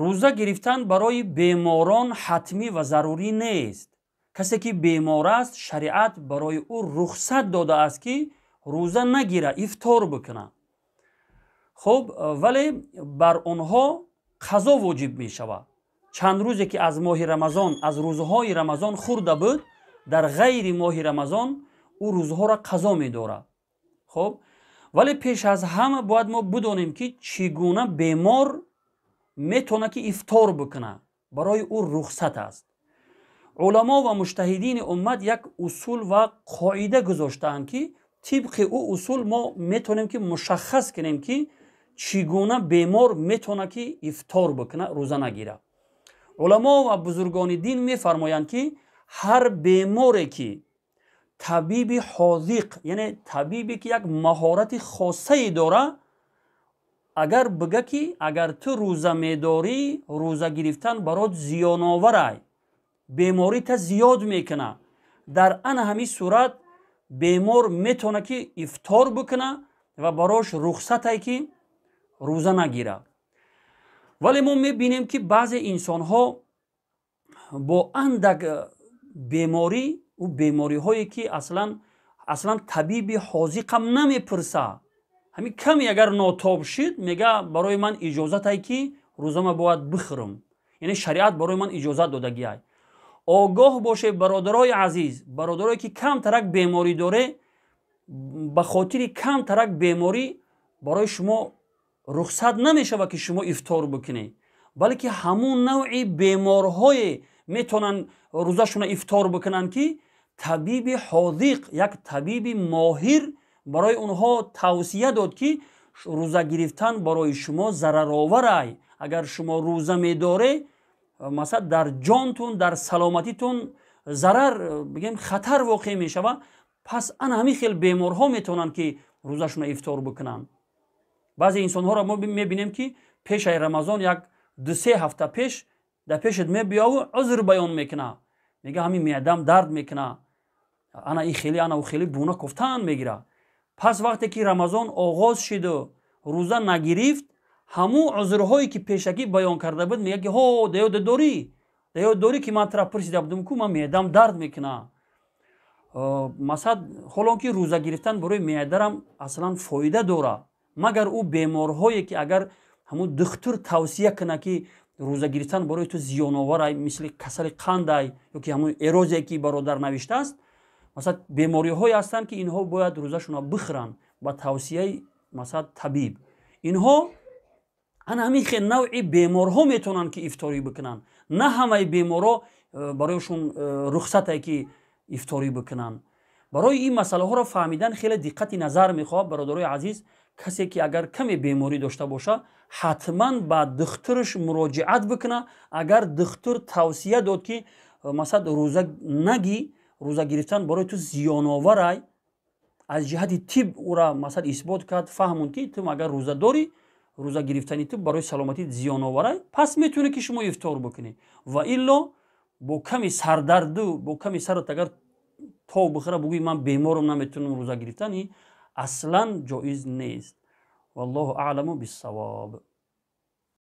Рӯза гирифтан барои беморон ҳатмӣ ва зарурӣ нест. Касе ки бемор аст, шариат барои ӯ рухсат додааст, ки рӯза нагира, ифтор бикунад. Хуб, вале бар онҳо қазо воҷиб мешавад. Чанд рӯзе ки аз моҳи Рамазон, аз рӯзҳои Рамазон хӯрда буд, дар ғайри моҳи Рамазон ӯ рӯзҳоро қазо медорад. Хуб, вале пеш аз ҳама бояд мо бидонем, ки чӣ гуна бемор метавонад ки ифтор бикунад, барои ӯ рухсат аст. Уламо ва муҷтаҳидини уммат як усул ва қоида гузоштаанд, ки тибқи ӯ усул мо метавонем ки мушаххас кунем, ки чӣ гуна бемор метавонад ки ифтор бикунад, рӯза нагирад. Уламо ва бузургони дин мефармоянд, ки ҳар беморе ки табиби ҳозиқ, яъне табибе ки як маҳорати хосае дорад, агар бига, ки агар ту рӯза медорӣ, рӯза гирифтан барот зиёноварай, беморита зиёд мекунад, дар ана ҳамин сурат бемор метавонад ки ифтор бикунад ва барош рухсате ки рӯза нагирад. Вале мо мебинем, ки баъзе инсонҳо бо андак беморӣ, ӯ бемориҳое ки аслан табиби ҳозиқам намепурса, ҳамин каме агар нотоб шид, мега: «Барои ман иҷозате ки рӯзама бояд бихӯрам, яъне шариат барои ман иҷозат додагиай». Огоҳ бошед, бародарои азиз, бародарое ки камтарак беморӣ доре, ба хотири камтарак беморӣ барои шумо рухсат намешавад, ки шумо ифтор бикунед, балки ҳамун навъи беморҳое метавонанд рӯзашонро ифтор бикунанд, ки табиби ҳозиқ, як табиби моҳир барои онҳо тавсия дод, ки рӯза гирифтан барои шумо зарароварай, агар шумо рӯза медоре, масалан, дар ҷонтун, дар саломатитун зарар, бигем, хатар воқеъ мешавад. Пас ана ҳамин хел беморҳо метавонанд, ки рӯзашонро ифтор бикунанд. Баъзе инсонҳоро мо мебинем, ки пешаи Рамазон, як 2-се ҳафта пеш, дар пешат мебиёву узр баён мекунад, мега: «Ҳамин меъдам дард мекунад, ана и хеле, ана хеле», буна кофтан мегирад. Пас вақте ки Рамазон оғоз шиду рӯза нагирифт, ҳамун узрҳое ки пешакӣ баён карда буд, мега, ки: «Ҳо, даёд дорӣ, ки ман тара пурсида будам ку, ман меъдам дард мекунад». Масалан, ҳолон ки рӯза гирифтан барои меъдарам аслан фоида дорад, магар ӯ беморҳое ки агар ҳамун духтур тавсия кунад, ки рӯза гирифтан барои ту зиёноварай, мисли касали қандай ё ки ҳамун эрозия, ки бародар навиштааст. Масалан, бемориҳое ҳастанд, ки инҳо бояд рӯзашонро бихӯранд ба тавсияи, масалан, табиб. Инҳо ана ҳамин хел навъи беморҳо метавонанд, ки ифторӣ бикунанд, на ҳамаи беморҳо барояшон рухсате ки ифторӣ бикунанд. Барои ин масъалаҳоро фаҳмидан хеле диққати назар мехоҳад, бародарои азиз. Касе ки агар каме беморӣ дошта боша, ҳатман ба духтураш муроҷиат бикунад. Агар духтур тавсия дод, ки масалан, рӯза нагӣ, рӯза гирифтан барои ту зиёноварай, аз ҷиҳати тиб ӯра, масалан, исбот кард, фаҳмонд, ки ту агар рӯза дорӣ, рӯза гирифтани ту барои саломатӣ зиёноварай, пас метавонӣ, ки шумо ифтор бикунӣ. Ва илло бо ками сардарду, бо ками сарат агар тов бихӯра, бугӯи: «Ман беморам, наметавонам рӯза гирифтан», аслан ҷоиз нест. Валлоҳу аъламу биссавоб.